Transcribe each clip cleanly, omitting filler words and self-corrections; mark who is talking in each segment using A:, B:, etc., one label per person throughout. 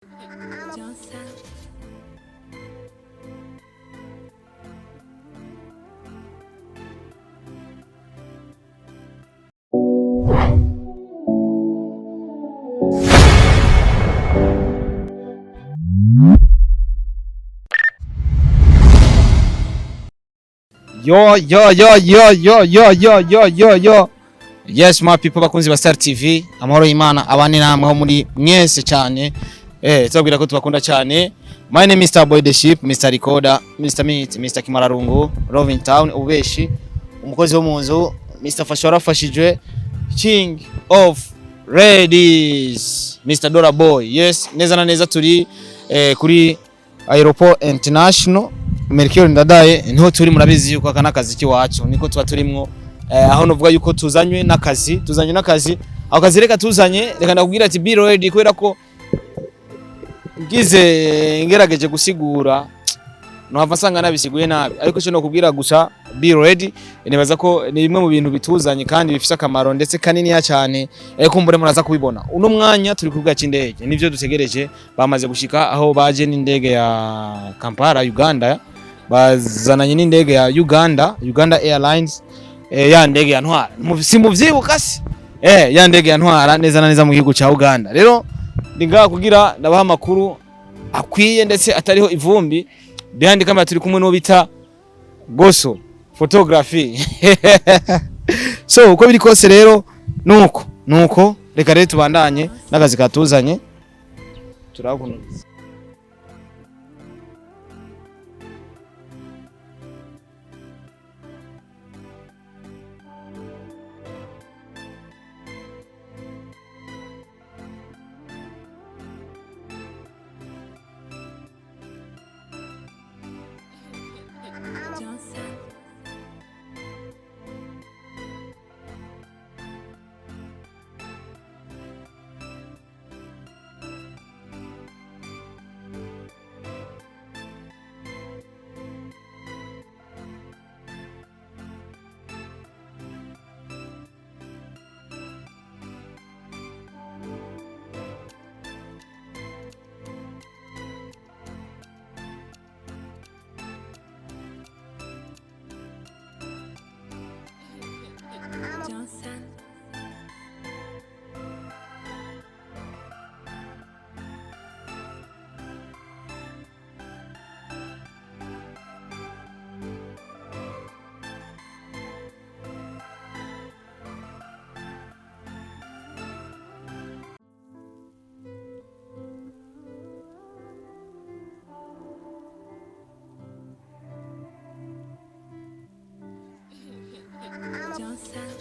A: Can sen.
B: Yo yo yo yo yo yo yo yo yo yo. Yes, my people, bakunzi ba Star TV, amahoro y'Imana abane namwe aho muri mwese cyane. Tubabwira ko tubakunda cyane. My name is Mr. Boy the Ship, Mr. Recorder, Mr. Meat, Mr. Kimararungu, Roving Town, ubeshi, umukozi wo mu nzu, Mr. Fasha warafashijwe, King of Ladies, Mr. Dora Boy. Yes, neza na neza turi kuri Aeroport International Melchior Ndadaye, niho turi. Murabizi yuko aka nakazi kiwacu niko tuba turimwo, aho novuga yuko tuzanywe n'akazi, tuzanywe n'akazi. Ako kazi reka tuzanye, reka ndakubwira ati be ready, kubera ko ngize ngerageje gusigura nohava nsanga nabisiguye nabi, ariko icyo nokubwira gusa, be ready. Nibaza ko ni bimwe mu bintu bituzanye kandi bifise akamaro ndetse kaniniya cyane. Kumbure muraza kubibona. Uno mwanya turi ku kibuga cy'indege, nivyo dutegereje. Bamaze gushika aho baje n'indege ya Kampala, Uganda. Bazananye n'indege ya Uganda, Uganda Airlines, ya ndege ya Ntwara. Si muvyibuka se? Ya ndege ya Ntwara, neza na neza mu gihugu ca Uganda. Rero ndi ngaha kugira ndabaha amakuru akwiye ndetse atariho ivumbi. Behind camera turi kumwe n'uwo bita Goso Photography. So uko biri kose rero nuko reka rero tubandanye n'akazi katuzanye, turabona.
A: Can sen. Can sen. Can sen.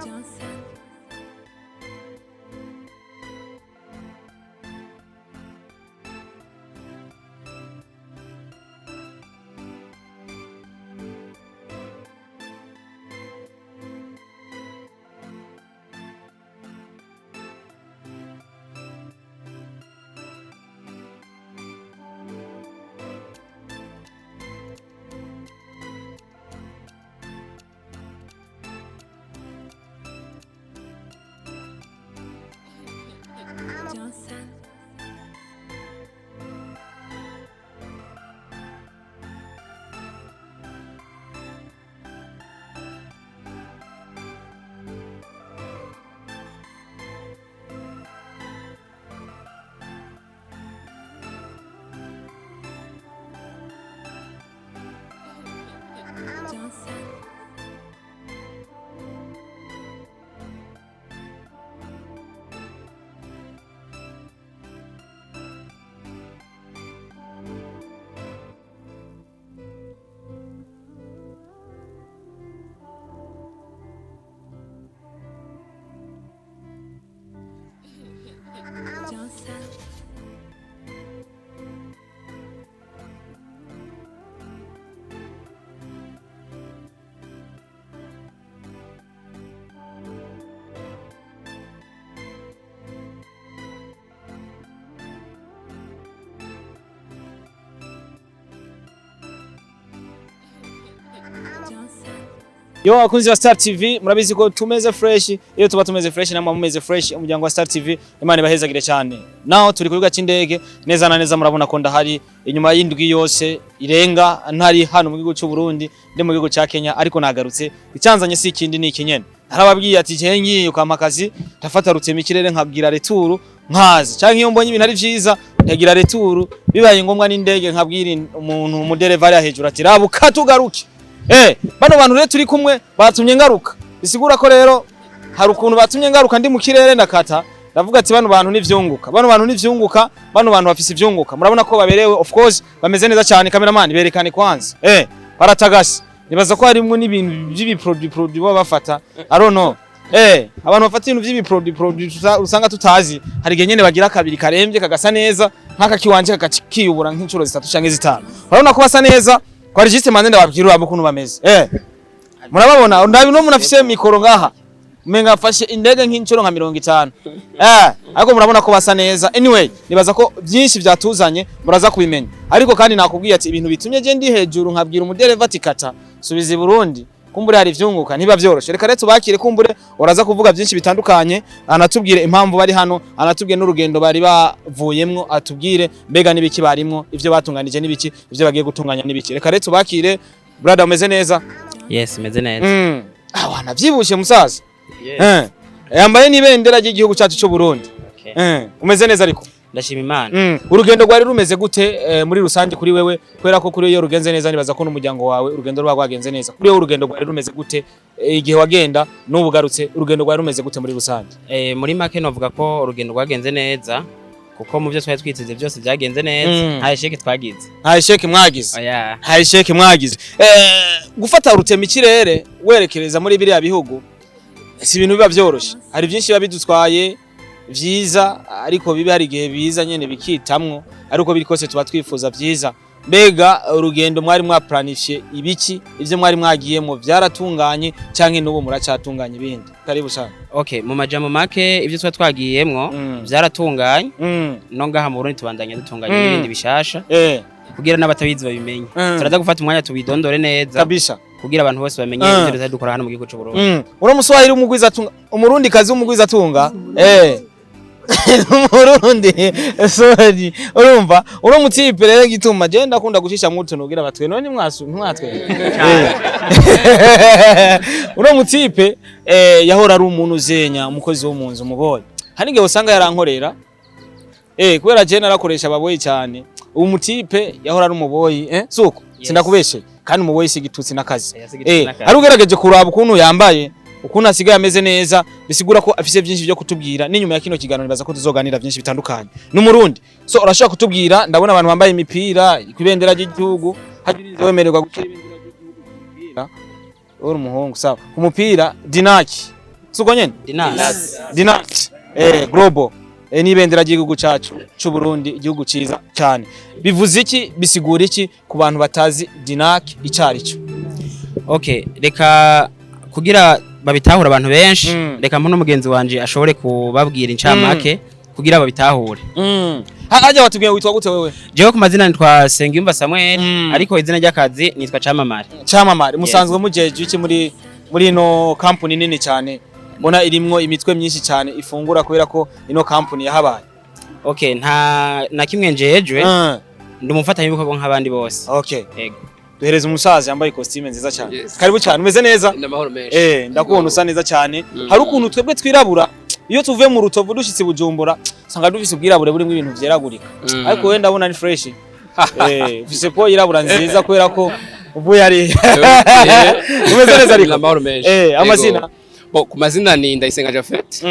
A: Can sen. Can sen. Can sen. Can sen.
B: Yo, abakunzi ba Star TV, murabizi ko tumeze fresh. Iyo tuba tumeze fresh, namwe mumeze fresh. Umuryango wa Star TV, Imana ibahezagire cyane. Naho turi ku kibuga cy'indege neza na neza, murabona ko ndahari inyuma y'indwi yose irenga ntari hano mu gihugu cy'u Burundi, ndi mu gihugu cya Kenya, ariko nagarutse. Icyanzanye si ikindi, ni ikinyene. Narababwiye ati je ngiye ukampa akazi, ndafata rutema ikirere nkabwira retour nkaza, canke iyo mbonye ibintu ari vyiza nkagira retour, bibaye ngombwa n'indege nkabwira umuntu umudereva ari hejuru ati rabuka tugaruke. Bano bantu rero turi kumwe batumye ngaruka. Bisigura ko rero hari ukuntu batumye ngaruka ndi mu kirere, ndakata ndavuga ati bano bantu nivyunguka, bano bantu nivyunguka, bano bantu bafise ivyunguka. Murabona ko baberewe, of course bameze neza cyane. Cameraman, berekane kwanza. Baratagase. Nibaza ko harimwo n'ibintu by'ibiproduit produit baba bafata. I don't know. Abantu bafata ibintu by'ibiproduit produit usanga tutazi. Hari igihe nyene bagira kabiri karembye kagasa neza nk'aka kiwanje kakiyubura nk'inshuro zitatu canke zitanu. Urabona ko basa neza. Kwa registre manze ndababwira urabo ukuntu bameze. Murababona, ndabi no umuntu afise mikoro ngaha. Umenga afashe indege nk'inshuro nka 50. Ariko murabona ko basa neza. Anyway, nibaza ko byinshi byatuzanye muraza kubimenya. Ariko kandi nakubwiye ati ibintu bitumye je ndi hejuru nkabwira umudereva ati kata subiza i Burundi, kumbure hari ivyunguka, ntiba vyoroshe. Reka rero tubakire, kumbure uraza kuvuga byinshi bitandukanye, anatubwire impamvu bari hano, anatubwire n'urugendo bari bavuyemwo, atubwire mbega n'ibiki barimwo, ivyo batunganije n'ibiki, ivyo bagiye gutunganya n'ibiki. Reka rero tubakire. Brother, umeze neza?
C: Yes, meze neza.
B: Ah, wanavyibushe musaza.
C: Yes.
B: Yambaye n'ibendera ry'igihugu cyacu cy'u Burundi.
C: Okay.
B: Umeze neza ariko?
C: Ndashima Imana.
B: Urugendo rwari rumeze gute muri rusange kuri wewe? Kubera ko kuri iyo rugenze neza, nibaza ko n'umuryango wawe urugendo rwa rwagenze neza. Kuri wewe urugendo rwari rumeze gute igihe wagenda n'ubu ugarutse, urugendo rwari rumeze gute muri rusange?
C: Muri make novuga ko urugendo rwagenze neza, kuko mu byo twari twiteze byose byagenze neza. Nta échec twagize.
B: Nta échec mwagize?
C: Oya.
B: Nta échec mwagize. Gufata rutema ikirere werekereza muri biriya bihugu si ibintu biba vyoroshe. Hari byinshi biba bidutwaye vyiza, ariko bibe hari igihe biza nyene bikitamwo, ariko biri kose tuba twifuza vyiza. Mbega urugendo mwari mwaplanifiye ibiki? Ivyo mwari mwagiyemo vyaratunganye canke n'ubu muracatunganya ibindi? Karibu sana.
C: Okay, mu majambo make ibyo twari twagiyemwo vyaratunganye. No ngaha mu Burundi tubandanya dutunganya n'ibindi bishasha kugira n'abatabizi babimenye. Turaza gufata umwanya tubidondore neza kugira abantu bose bamenye ibyo tutari dukora hano mu gihugu c'u Burundi.
B: Uno muswahili umugwiza tunga, umurundi kazi w'umugwiza tunga. Umurundi, sorry. Urumva, uno mutipe rero gituma je ndakunda gucisha mu tuntu kugira batwe none mwasu ntimwatwe. Uno mutipe yahora ari umuntu uzenya umukozi wo mu nzu umuboyi. Hari igihe usanga yarankorera. Kubera je narakoresha ababoyi cyane. Ubu mutipe yahora ari umuboyi, suko
C: Yes.
B: sindakubeshe, kandi umuboyi si igitutsi n'akazi.
C: Si igitutsi n'akazi.
B: Ari ugerageje kuraba ukuntu yambaye, ukuntu asigaye ameze neza, bisigura ko afise byinshi byo kutubwira. N'inyuma ya kino kiganiro nibaza ko tuzoganira byinshi bitandukanye. N'umurundi, so urashobora kutubwira? Ndabona abantu bambaye imipira ku ibendera ry'igihugu, hagirize wemererwa gushyira ibendera ry'igihugu ku mupira. Uri umuhungu, sawa. Ku mupira Dinaki, suko nyene?
C: Dinas.
B: Dinaki global n'ibendera ry'igihugu cacu c'u Burundi, igihugu ciza cyane. Bivuze iki, bisigura iki ku bantu batazi Dinaki icari cyo?
C: Okay, reka kugira babitahure abantu benshi, reka mpuno mugenzi wanje ashobore kubabwira incamake kugira babitahure.
B: Hajya watubwiye witwa gute wewe?
C: Jewe ku mazina nitwa Sengiyumva Samuel, ariko izina ry'akazi nitwa Camamare.
B: Camamare, musanzwe mujeje iki muri ino company nini cyane mbona irimwo imitwe myinshi cyane ifungura, kubera ko ino company yahabaye?
C: Okay, nta na kimwe njejwe, ndi umufatanyabikorwa nk'abandi bose.
B: Okay.
C: Yego.
B: Duhereza umusaza yambaye costume nziza cyane.
D: Yes.
B: Karibu cyane, umeze neza?
D: N'amahoro menshi.
B: Ndakubona usa neza cyane. Hari ukuntu twebwe twirabura iyo tuvuye mu Rutovu dushitse i Bujumbura usanga dufise ubwirabure burimo ibintu vyeragurika, ariko wewe ndabona ni fresh. Ufise peau yirabura nziza kubera ko uvuye ari umeze neza ariko.
D: N'amahoro menshi.
B: Amazina?
D: Yego. Bo, ku mazina ni Ndayisenga Japhet.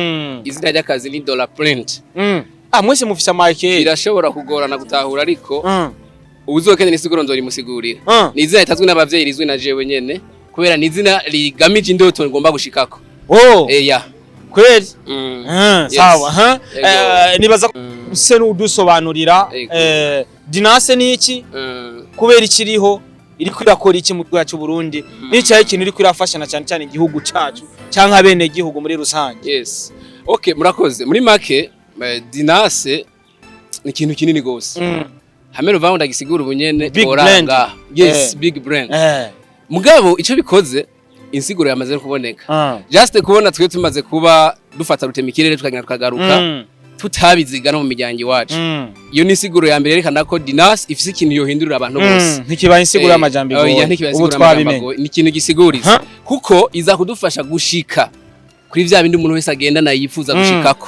D: Izina ry'akazi ni Dollar Print.
B: Ah, mwese mufise amake.
D: Birashobora kugorana gutahura, ariko uwuzokenera insiguro nzorimusigurira. Ni izina ritazwi n'abavyeyi, rizwi na jewe nyene, kubera ni izina rigamije indoto ngomba gushikako.
B: Oh,
D: Ya.
B: kweli?
D: Yes.
B: Sawa, ha?
D: Yego.
B: Nibaza se n'udusobanurira Dinase ni iki? Kubera ikiriho, iriko irakora iki mu gihugu cyacu Burundi? N'icyahe ikintu iriko irafasha na cyane cyane igihugu cacu canke abene igihugu muri rusange?
D: Yes. Okay, murakoze. Muri make Dinase ni ikintu kinini gose. Hamwe ruvango ndagisigura ubunyene
B: Big
D: oranga.
B: brand.
D: Yes, big brand. Mugabo ico bikoze Insiguro yamaze kuboneka. Just kubona twe tumaze kuba dufata rutema ikirere, tukagenda tukagaruka, tutabiziga no mu miryango iwacu, iyo ni insiguro ya mbere yerekana ko Dynace ifise ikintu yohindurira abantu bose.
B: Ntikibaye insiguro y'amajambo
D: Oya,
B: igoye.
D: ntikibaye
B: Ubu
D: insiguro y'amajambo
B: twabimenye.
D: agoye. Ni ikintu gisiguriza, kuko iza kudufasha gushika kuri vya bindi umuntu wese agendana yifuza gushikako.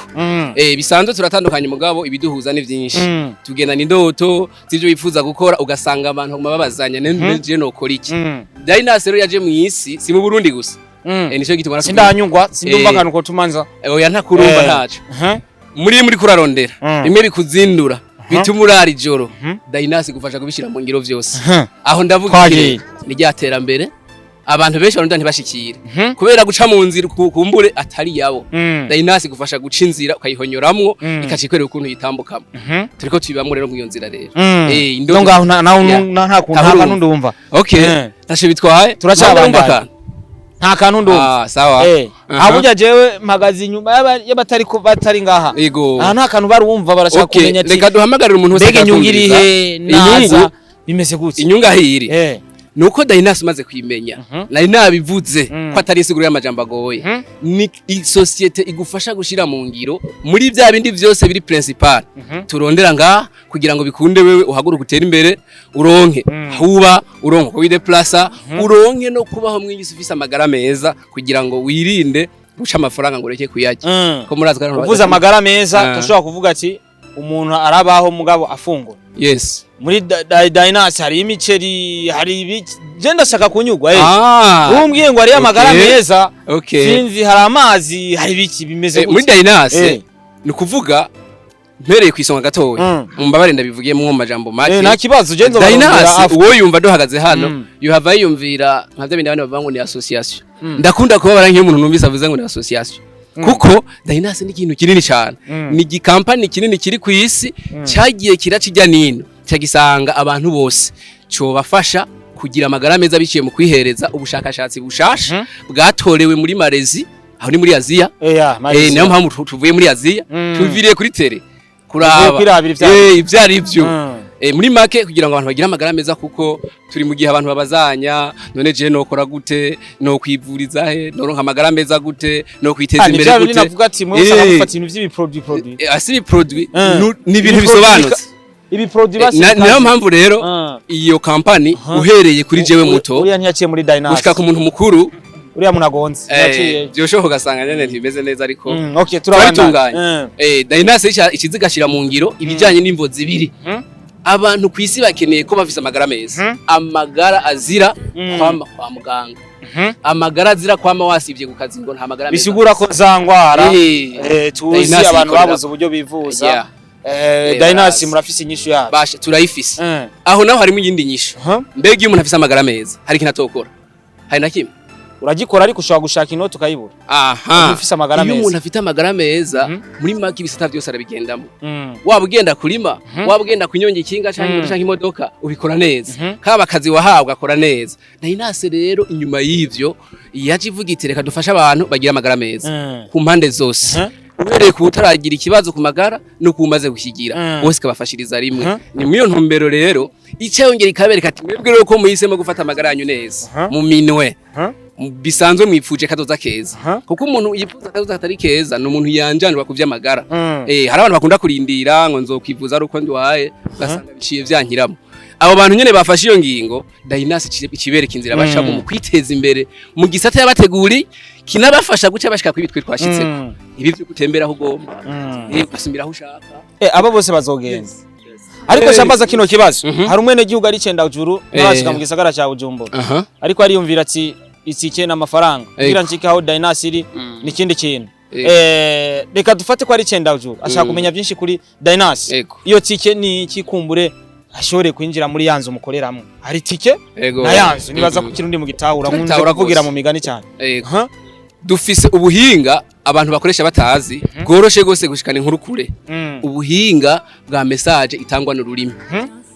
D: Bisanzwe turatandukanye, mugabo ibiduhuza ni vyinshi. Tugendana indoto z'ivyo wifuza gukora, ugasanga abantu baguma babazanya: "None je nokora iki?" Dynace rero yaje mw'isi, si mu Burundi gusa. Nico gituma
B: Sindanyungwa, sindumva akantu ko tumanza.
D: Oya, ntakurumva, ntaco. Muri kurarondera bimwe bikuzindura, bituma urara ijoro, Dynace igufasha kubishira mu ngiro vyose. Aho ndavuga
B: Twagiye.
D: iki? Ni rya terambere abantu benshi barondera ntibashikire kubera guca mu nzira kumbure atari yabo. Dynace igufasha guca inzira ukayihonyoramwo, ikacikwereka ukuntu yitambukamo. Turiko tubibamwo rero mw'iyo nzira rero.
B: No ngaho naho nta kuntu, nta
D: Nta
B: kantu ndumva.
D: Okay, ntaco bitwaye.
B: Turacabandanya.
D: Ndumva akantu.
B: Nta kantu ndumva.
D: Ah, sawa.
B: Aburya jewe mpagaze inyuma y'abatari ko batari ngaha. Aha nta kantu barumva, barashaka kumenya ati
D: Reka duhamagarire umuntu wese
B: mbega inyungu
D: akakumviriza.
B: irihe naza bimeze gutya?
D: Inyungu aho iri nuko Dynace umaze kuyimenya, nari nabivuze ko atari insiguro y'amajambo agoye, ni isosiyete igufasha gushira mu ngiro muri bya bindi vyose biri principal turondera ngaha kugira ngo bikunde wewe uhaguruke utere imbere, uronke aho uba, uronke uko wideplasa, uronke no kubaho mw'isi ufise amagara meza, kugira ngo wirinde guca amafaranga ngo ureke kuyarya, ko murazi ko abantu
B: Uvuze amagara meza, tushobora kuvuga ati umuntu arabaho mugabo afungura. Muri Dynace hari imiceri, hari ibiki, je ndashaka kunyugwa. Umbwiye ngo hariyo amagara meza, sinzi, hari amazi, hari ibiki, bimeze
D: Muri
B: gutya?
D: Dynace ni ukuvuga mpereye ku isonga gatoya, mumbabare ndabivugiyemo mu majambo make.
B: Nta kibazo, je nzobarondera
D: Dynace,
B: after.
D: uwo yumva duhagaze hano, yohava yiyumvira nka bya bindi abandi bavuga ngo ni association. Ndakunda kubabara nk'iyo umuntu numvise avuze ngo ni association, kuko Dynace ni ikintu kinini cyane. Ni igikampani kinini kiri ku isi, cyagiye kiraca ijya nino, cyagisanga abantu bose cobafasha kugira amagara meza biciye mu kwihereza ubushakashatsi bushasha bwatorewe muri Malezi, aho ni muri Aziya.
B: Ya, Malaysia.
D: Niyo mpamvu tuvuye muri Aziya, tuviriye kuri terrain kuraba
B: Kwirabira ivyo ari.
D: Ivyo ari byo. Muri make, kugira ngo abantu bagire amagara meza, kuko turi mu gihe abantu babazanya: "None je nokora gute? No kwivuriza he? Noronka amagara meza gute? No kwiteza
B: Ah, ni
D: imbere
B: bya bindi
D: gute?"
B: navuga ati mwe usanga mufata ibintu vy'ibiproduit produit.
D: Asi ibi produit, ni ibintu
B: Ibi produit
D: bisobanutse.
B: Ibi produit basi.
D: Niyo mpamvu rero iyo kampani, uhereye kuri jewe muto
B: Uriya ntiyaciye muri Dynace.
D: gushika ku muntu mukuru.
B: Uriya muntu agonze ntiyaciye.
D: Byoshoboka ugasanga nyene ntibimeze neza, ariko
B: Okay, turabandanya.
D: turabitunganya. Dynace ikizigashira mu ngiro ibijanye n'imvo zibiri. Abantu ku isi bakeneye ko bafise amagara meza, amagara azira kwama kwa muganga, amagara azira kwama wasivye ku kazi ngo nta magara meza.
B: Bisigura ko za ngwara tuzi
D: Dynace
B: abantu
D: ikorera-
B: babuze uburyo bivuza. Dynace
D: barazi.
B: murafise inyishu yayo.
D: Basha, turayifise. Aho naho harimo iyindi nyishu. Mbega iyo umuntu afise amagara meza, hari ikintu atokora? Hari na kimwe.
B: Uragikora, ariko ushobora gushaka inoti ukayibura.
D: Aha.
B: Ufise amagara
D: Iyo
B: meza.
D: umuntu afite amagara meza, muri make ibisata byose arabigendamo. Waba ugenda kurima, waba ugenda kunyonga ikinga canke canke imodoka, ubikora neza. Kaba akazi wahabwa, akora neza. Dynace rero inyuma y'ivyo yaje ivuga iti: "Reka dufashe abantu bagira amagara meza ku mpande zose, uhereye ku utaragira ikibazo ku magara no ku umaze gukigira, bose ikabafashiriza rimwe." Ni muri iyo ntumbero rero icyo yongera ikabereka ati: "Mwebwe rero ko muhisemo gufata amagara yanyu neza mu minwe, bisanzwe mwipfuje kazoza keza." Kuko umuntu yifuza kazoza katari keza ni umuntu yanjanirwa ku vy'amagara. Hari abantu bakunda kurindira ngo nzokwivuza ari uko ndwaye, ugasanga biciye vyankiramo. Abo bantu nyene bafashe iyo ngingo, Dynace ikibereka inzira bacamo mu kwiteza imbere mu gisata yabateguri, kinabafasha guca bashika kuri twe twashitseko, ibi vyo gutembera aho ugomba, ugasumira aho ushaka.
B: Abo bose bazogenda, ariko shambaza kino kibazo. Hari umwene gihugu ari cenda juru ntarashika mu gisagara ca Bujumbura, ariko ariyumvira ati itike n'amafaranga kugira nshike aho Dynace iri n'ikindi kintu. Reka dufate ko ari cenda juru ashaka kumenya byinshi kuri Dynace. Iyo tike ni iki? Kumbure ashobore kwinjira muri ya nzu mukoreramwo, hari tike na ya nzu, nibaza ko kirundi mu gitahura nkunze
D: Turabitahura
B: kuvugira
D: rwose.
B: mu migani cyane.
D: Dufise ubuhinga abantu bakoresha batazi, bworoshe gose gushikana inkuru kure, ubuhinga bwa message itangwa n'ururimi.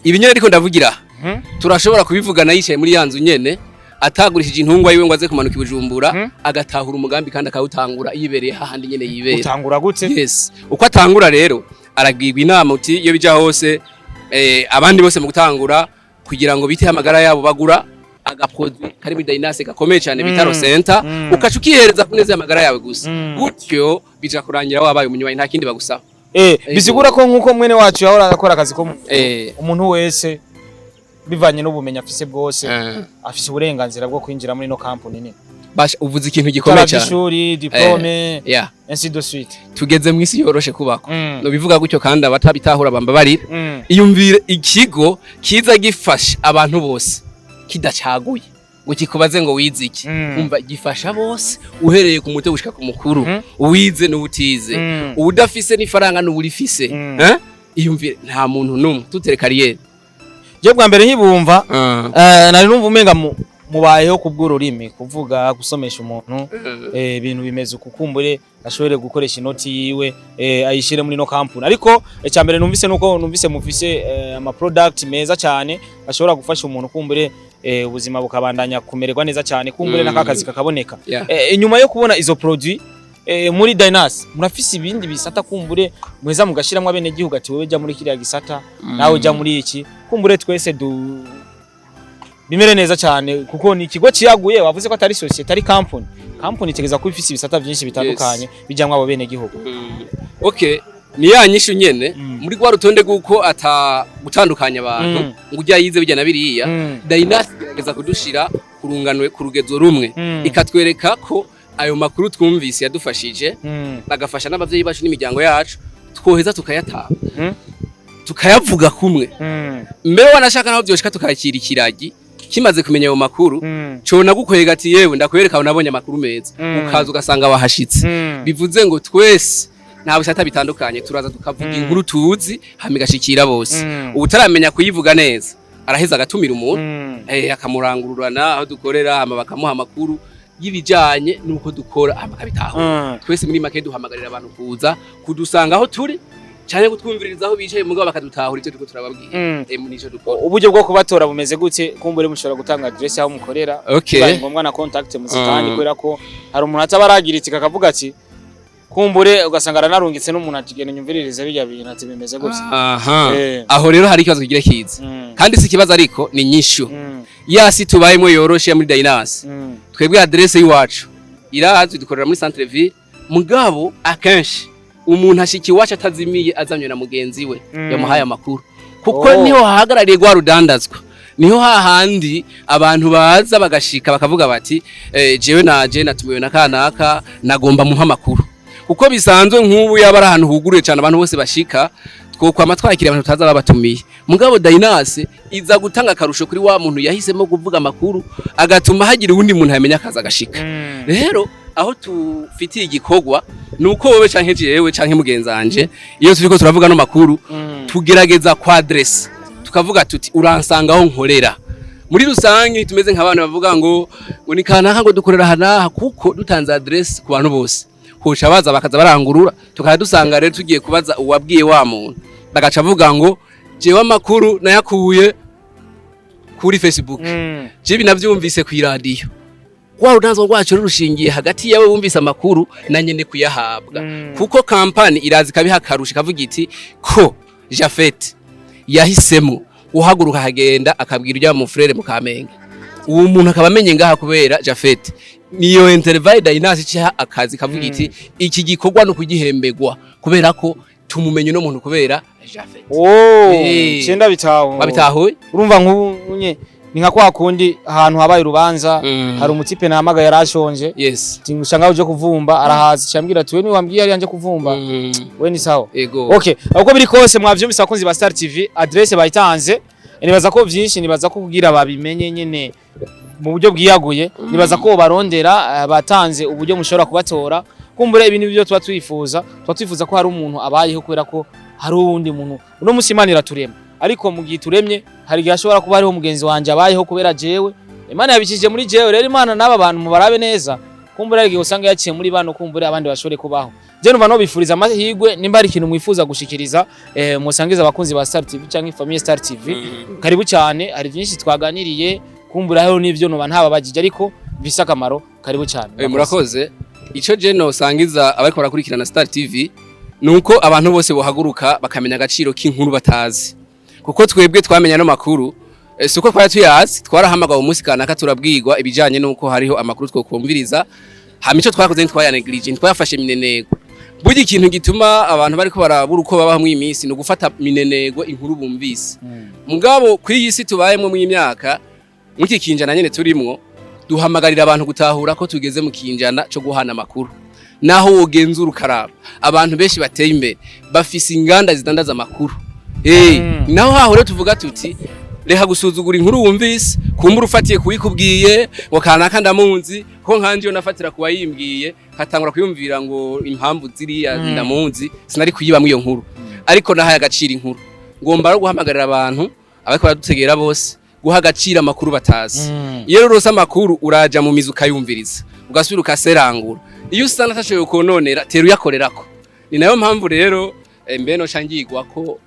D: Ibi nyene ariko ndavugira aha, turashobora kubivugana yicaye muri ya nzu nyene, atagurishije intungwa yiwe ngo aze kumanuka i Bujumbura, agatahura umugambi kandi akawutangura yibereye hahandi nyene yibera.
B: Utangura gute?
D: Yes, uko atangura rero, aragirwa inama uti iyo bija hose, abandi bose mu gutangura kugira ngo bite amagara yabo bagura Agaproduit kari muri Dynace gakomeye cyane bita Rosenta, ukaca ukihereza ku neza y'amagara yawe gusa. Gutyo bija kurangira wabaye umunywanyi, nta kindi bagusaba.
B: Bisigura ko nkuko mwene wacu yahora akora akazi ko umuntu wese bivanye n'ubumenyi afise bwose afise uburenganzira bwo kwinjira muri no company nini.
D: Basha, uvuze ikintu gikomeye cyane.
B: Ishuri, diplôme, ainsi de suite.
D: Tugeze mu isi yoroshe kubako, no bivuga gutyo, kandi abatabitahura bambabarira. Iyumvire ikigo kiza gifasha abantu bose kidacaguye ngo kikubaze ngo wize iki. Umva, gifasha bose uhereye ku muto gushika ku mukuru, uwize n'ubutize, uwudafise n'ifaranga n'uwurifise. Eh? Iyumvire, nta muntu n'umwe tutere kariyeri.
B: Je bwa mbere nkibumva, nari numva umenga mubayeho kubw'ururimi, kuvuga, gusomesha umuntu, ibintu bimeze uku, kumbure ashobore gukoresha inoti yiwe, ayishire muri no company. Ariko icya mbere numvise nuko numvise mufise ama product meza cyane ashobora gufasha umuntu, kumbure ubuzima bukabandanya kumererwa neza cyane, kumbure n'akakazi kakaboneka. Inyuma yo kubona izo produit, muri Dynas murafise ibindi bisata kumbure muheza mugashiramwo abene gihugu, ati wewe jya muri kiriya gisata, nawe ujya muri iki, kumbure twese du bimere neza cyane, kuko ni ikigo ciyaguye. Wavuze ko atari société, ari company. Company itegeza kuba ifise ibisata byinshi bitandukanye bijamwo abo bene gihugu.
D: Okay, ni ya nyishu nyene muri rwa rutonde rw'uko ata gutandukanya abantu ngo ujya yize bijya na biriya. Dynas igerageza kudushira ku runganwe, ku rugezo rumwe, ikatwereka ko ayo makuru twumvise yadufashije, bagafasha n'abavyeyi bacu n'imiryango yacu, twoheza tukayatanga, tukayavuga kumwe. Mbere wanashaka naho vyoshika tukakira ikiragi kimaze kumenya ayo makuru, cona gukwega ati: "Yewe, ndakwereka aho nabonye amakuru meza." Ukaza ugasanga wahashitse. Bivuze ngo twese nta bisata bitandukanye, turaza tukavuga inkuru tuzi, hama igashikira bose. Ubutaramenya kuyivuga neza araheza agatumira umuntu, akamurangururana aho dukorera, hama bakamuha amakuru y'ibijanye n'uko dukora, hama akabitahura. Twese muri make duhamagarira abantu kuza kudusanga aho turi canke kutwumviririza aho bicaye, mugabo bakadutahura ivyo turiko turababwira. Nico dukora.
B: Uburyo bwo kubatora bumeze gute? Kumbure mushobora gutanga adresse aho mukorera, bibaye ngombwa na contact muzitanye, kubera ko hari umuntu ataba aragira akavuga ati kumbure ugasanga aranarungitse n'umuntu ati: "Genda nyumviririze bijya bintu", ati bimeze gutya.
D: Aha. Aho rero hari ikibazo kigira kiza, kandi si ikibazo ariko ni inyishu. Ya si tubayemo yoroshe muri Dynas, twebwe adresse y'iwacu irazwi, dukorera muri centre ville. Mugabo akenshi umuntu ashika iwacu atazimiye, azanywe na mugenzi we yamuhaye amakuru, kuko niho hahagarariye rwa rudandazwa, niho hahandi abantu baza bagashika bakavuga bati: "Jewe naje natumiwe na kanaka, nagomba muha amakuru." Kuko bisanzwe nk'ubu yaba ari ahantu huguruye cyane abantu bose bashika, twokwama twakira abantu tutaza babatumiye. Mugabo Dynas iza gutanga akarusho kuri wa muntu yahisemo kuvuga amakuru, agatuma hagira uwundi muntu yamenya akaza agashika. Rero aho tufitiye igikorwa ni uko wowe canke jewe canke mugenzanje, iyo turiko turavuga no makuru, tugerageza kwa adresse, tukavuga tuti: "Uransanga aho nkorera." Muri rusange tumeze nk'abantu bavuga ngo ni kanaka, ngo dukorera aha n'aha, kuko dutanze adresse ku bantu bose hoca baza bakaza barangurura, tukaba dusanga rero tugiye kubaza uwabwiye wa muntu, bagaca avuga ngo: "Jewe amakuru nayakuye kuri Facebook, jewe navyumvise ku iradiyo." Rwa rudanzwa rwacu rurushingiye hagati yawe wumvise amakuru na nyene kuyahabwa, kuko kampani iraza ikabiha akarusho, ikavuga iti ko Jafet yahisemo guhaguruka akagenda akabwira ujya mu frère mu Kamenge, uwo muntu akaba amenye ngaha kubera Jafet. Niyo intervalle Dynas ica akazi, kavuga iti iki gikorwa no kugihembegwa kubera ko tumumenye no muntu kubera Jafet.
B: Oh, cyenda bitaho.
D: Wabitahuye?
B: Urumva nk'ubu nye ni nka kwa kundi ahantu habaye urubanza, hari umutipe nahamagaye yarashonje, ati usanga uje kuvumba, arahaza, cyambwira ati: "We ni wambwiye yari yanje kuvumba." We ni sawa.
D: Ego.
B: Okay, uko biri kose mwavyumvise, abakunzi ba Star TV, adresse bayitanze. Nibaza ko vyinshi, nibaza ko kugira babimenye nyene mu buryo bwiyaguye, nibaza ko barondera, batanze uburyo mushobora kubatora. Kumbure ibi nibyo tuba twifuza ko hari umuntu abayeho kubera ko hari uwundi muntu. Uno musi Imana iraturema, ariko mu gihe turemye hari igihe ashobora kuba hariho mugenzi wanje abayeho kubera jewe Imana yabikije muri jewe. Rero Imana n'aba bantu mubarabe neza, kumbure hari igihe usanga yaciye muri bano, kumbure abandi bashobore kubaho. Je numva no bifuriza amahirwe. Nimba hari ikintu mwifuza gushikiriza, musangiza abakunzi ba Star TV canke famille Star TV, karibu cyane. Hari byinshi twaganiriye, kumbura hariho n'ivyo noba ntababajije ariko bifise akamaro. Karibu cyane.
D: Murakoze. Ico je nosangiza abariko barakurikirana Star TV nuko abantu bose bohaguruka bakamenya agaciro k'inkuru batazi, kuko twebwe twamenya no makuru. Si uko twari tuyazi, twarahamagawe umunsi kanaka turabwirwa ibijanye n'uko hariho amakuru twokumviriza. Hama ico twakoze, ntitwayanegirije, ntitwayafashe minenegwe. Burya ikintu gituma abantu bariko barabura uko babaho mw'iyi minsi ni ugufata minenegwe inkuru bumvise. Mugabo kuri iyi si tubayemwo mw'imyaka, muri iki kinjana nyene turimwo, duhamagarira abantu gutahura ko tugeze mu kinjana co guhana amakuru. Naho wogenzura ukaraba, abantu benshi bateye imbere bafise inganda zidandaza amakuru. Naho haho rero tuvuga tuti reka gusuzugura inkuru wumvise, kumbura ufatiye kuwikubwiye ngo kanaka ndamunzi, ko nkanje iyo nafatira kuwayimbwiye katangura kuyumvira ngo impamvu ziriya ndamunzi, sinari kuyibamwo iyo nkuru. Ariko nahaye agaciro inkuru. Ngomba no guhamagarira abantu abariko baradutegera bose guha agaciro amakuru batazi. Iyo rero urose amakuru, uraja mu mizi ukayumviriza, ugasubira ukaserangura. Iyo usanga atashoboye kononera, tera uyakorerako. Ni nayo mpamvu rero mbe no ngirwa ko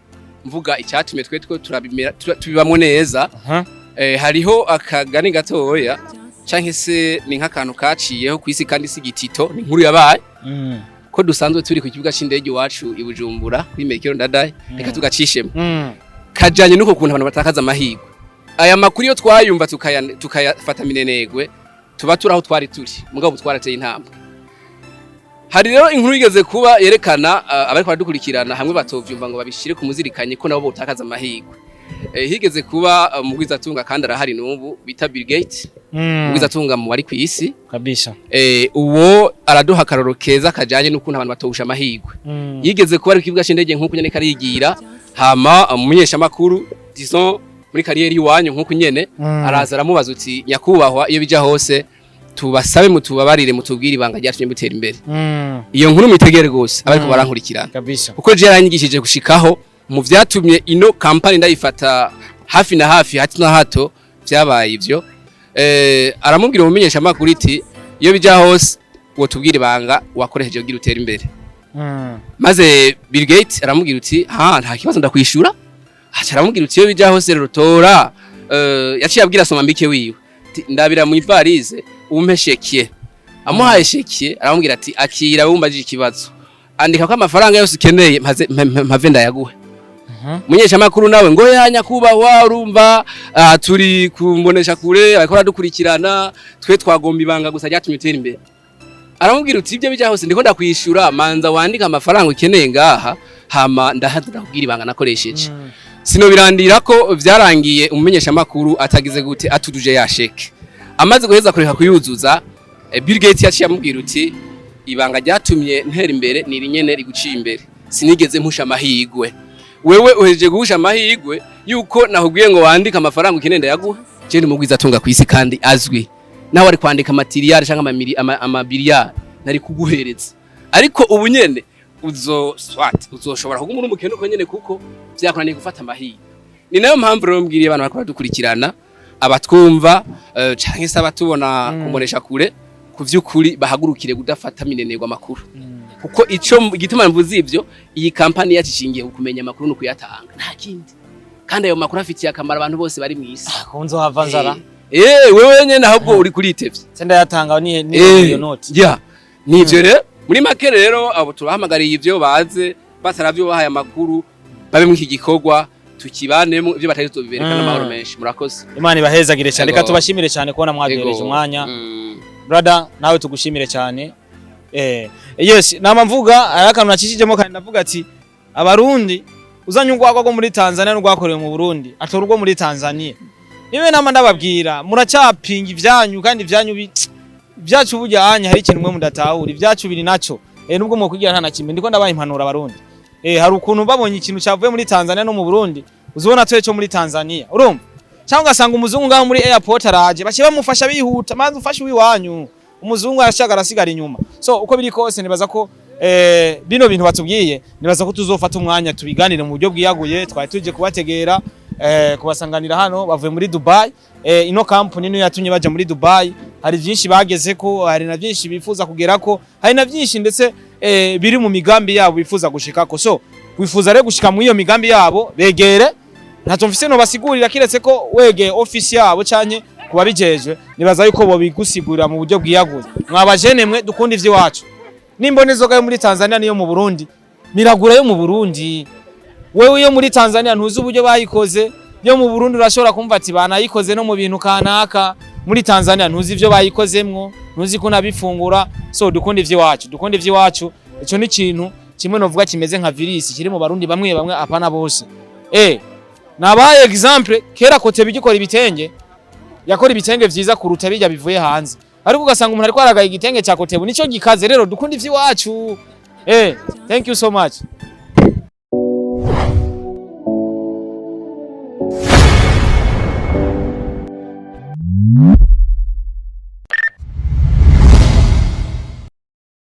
D: mvuga icyatumye twe turabimera tubibamwo neza. Hariho akagani gatoya canke se ni nk'akantu kaciyeho kw'isi, kandi si gitito, ni inkuru yabaye ko dusanzwe turi ku kibuga c'indege iwacu i Bujumbura kuri Melchior Ndadaye. Reka tugacishemo kajanye n'uko kuntu abantu batakaza amahirwe. Aya makuru iyo twayumva tukayafata minenegwe, tuba turi aho twari turi, mugabo ubu twarateye intambwe. Hari rero inkuru yigeze kuba yerekana abariko baradukurikirana hamwe batovyumva ngo babishire ku muzirikanye ko nabo botakaza amahirwe. Higeze kuba umugwizatunga, kandi arahari n'ubu, bita Bill Gates, umugwizatunga mu bari kw'isi. Uwo araduha akaroro keza kajanye n'ukuntu abantu batowusha amahirwe. Yigeze kuba ari ku kibuga c'indege nk'uko nyene karigira, hama umumenyeshamakuru, disons muri carrière iwanyu nk'uko nyene, araza aramubaza uti: "Nyakubahwa, iyo bija hose tubasabe mutubabarire, mutubwire ibanga ryatumye mutera imbere." Iyo nkuru mwitegere gose abariko barankurikirana, kuko je yaranyigishije gushikaho mu vyatumye ino kampani ndayifata hafi na hafi, hato na hato vyabaye ivyo. Aramubwira umumenyesha makuru iti: "Iyo bija hose wotubwira ibanga wakoresheje kugira utere imbere." Maze Bill Gates aramubwira uti: "Ha, nta kibazo, ndakwishura." Aca aramubwira uti: "Iyo bija hose rero tora." Yaciye abwira somambike wiwe ati: "Ndabira mu ivalise umpe chéquier." Amuhaye chéquier, aramubwira ati: "Akira, wumbajije ikibazo, andika ko amafaranga yose ukeneye mpave ndayaguhe." Munyeshamakuru nawe ngo: "Ya nyakubahwa, urumva turi kumbonesha kure, bariko baradukurikirana, twe twagomba ibanga gusa ryatumye utera imbere." Aramubwira uti: "Ibyo bija hose ndiko ndakwishura, manza wandika amafaranga ukeneye ngaha, hama ndahaza ndakubwira ibanga nakoresheje." Sinobirandira ko vyarangiye umumenyeshamakuru atagize gute, atujuje ya chèque. Amaze guheza kureka kuyuzuza, Bill Gates yaciye amubwira uti: "Ibanga ryatumye ntera imbere ni iri nyene riguciye imbere: sinigeze mpusha amahigwe. Wewe uhejeje guhusha amahigwe yuko nakubwiye ngo wandike amafaranga ukeneye ndayaguha. Je ndi mugwiza atunga kwisi kandi azwi, nawe ari kwandika amatiriyari canke amabiliyari nari kuguhereza, ariko ubu nyene uzo swat uzoshobora kuguma uri umukene uko nyene kuko vyakunaniye gufata amahirwe." Ni nayo mpamvu rero mbwiriye abantu bariko baradukurikirana, abatwumva canke se abatubona kumbonesha kure, ku vy'ukuri bahagurukire kudafata minenerwa amakuru, kuko ico igituma mvuze ivyo, iyi kampani yacu ishingiye ku kumenya amakuru no kuyatanga, nta kindi, kandi ayo makuru afitiye akamaro abantu bose bari mw'isi.
B: Kunzo hava nzara.
D: Wewe nyene ahubwo uri kuritevye.
B: Se ndayatanga ni iyo noti.
D: Ya, nivyo rero. Muri make rero, abo turahamagariye ivyo baze bataravyo bahaye amakuru, babe mu iki gikorwa tukibanemo, ivyo batari tubibereka n'amahoro menshi. Murakoze.
B: Imana ibahezagire cyane. Reka
D: Ego.
B: tubashimire cyane kubona mwaduhereje umwanya. Brother, nawe tugushimire cyane. Yes, nama mvuga ari akantu nacishijemo kandi ndavuga ati abarundi uzanye urwagwa rwo muri Tanzania n'urwakorewe mu Burundi, atora urwo muri Tanzania. Niwe nama ndababwira, muracyapinga ivyanyu kandi ivyanyu ibyacu burya anya hari ikintu mwe mudatahura, ibyacu biri naco. Nubwo mwo nta na kimwe ndiko ndabaha impanuro abarundi. Hari ukuntu babonye ikintu cyavuye muri Tanzania no mu Burundi, uzibona tuye cyo muri Tanzania, urumva? Cyangwa ugasanga umuzungu ngaho muri airport araje, baciye bamufasha bihuta, maze ufashe uwiwanyu, umuzungu arashaka arasigara inyuma. So uko biri kose, nibaza ko bino bintu batubwiye, nibaza ko tuzofata umwanya tubiganire mu buryo bwiyaguye. Twari tuje kubategera, kubasanganira hano bavuye muri Dubai. Ino company niyo yatumye baja muri Dubai. Hari byinshi bageze ko, hari na byinshi bifuza kugerako, hari na byinshi ndetse biri mu migambi yabo bifuza gushikako. So wifuza rero gushika mu iyo migambi yabo, begere. Ntacyo mfise no basigurira kiretse ko wegeye office yabo canke kubabijejwe, nibaza yuko bobigusigurira mu buryo bwiyaguye. Mwabajene mwe dukunda ivy'iwacu, nimbona inzoga yo muri Tanzania niyo mu Burundi, miragura yo mu Burundi. Wewe iyo muri Tanzania ntuzi uburyo bayikoze. Yo mu Burundi urashobora kumva ati banayikoze no mu bintu kanaka, muri Tanzania ntuzi ivyo bayikozemwo, ntuzi ko nabifungura. So dukunda ivy'iwacu, dukunda ivy'iwacu. Ico ni ikintu kimwe novuga kimeze nka virus kiri mu Barundi bamwe bamwe, apana bose. Nabaye exemple, kera Cotebu igikora ibitenge, yakora ibitenge vyiza kuruta bijya bivuye hanze, ariko ugasanga umuntu ariko aragaye igitenge cya Cotebu nico gikaze. Rero dukunda ivy'iwacu. Thank you so much.